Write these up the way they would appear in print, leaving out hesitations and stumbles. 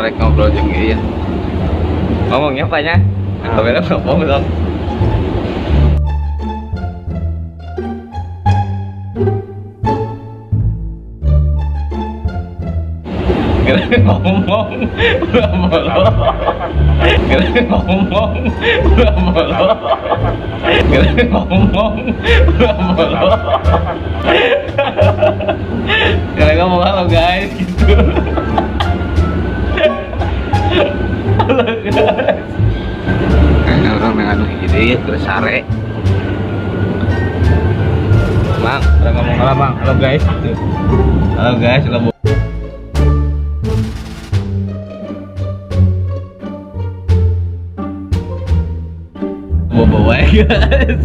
Rek ngobrol jeung ieu. Ngomongnya apa nya? Kamera ngomong dong. Ngomong, ngomong, ngomong, ngomong, kalian ngomong halo guys gitu. Halo guys. Kayaknya orang yang anu hiji deui terus sare. Mang, orang ngomong halo mang, halo guys gitu. Halo guys, halo. Bobo wae guys.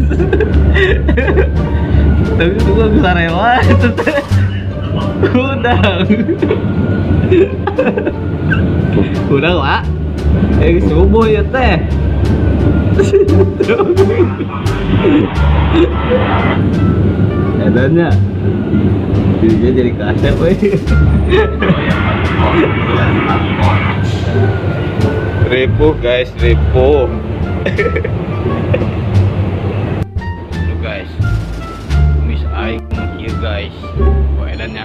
Tapi itu gua bisa rela itu teh. Udah. Udah lah. Eh subuh ya teh. Edannya. Dirinya jadi kasep weh. Ripuh guys, ripuh. Tuh guys, kumis aing kieu guys. Wah edannya.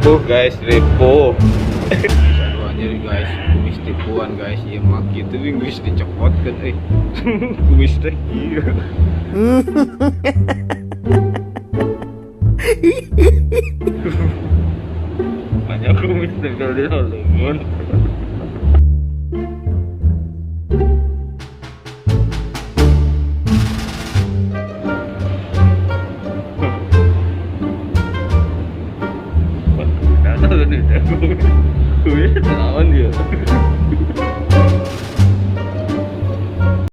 Ripuh guys, ripuh. Aduh anjir guys, kumis tipuan guys. Ieu mah kitu geus dicopotkeun euy. Kumis teh kieu. Banyak kumis tempel di leungeun.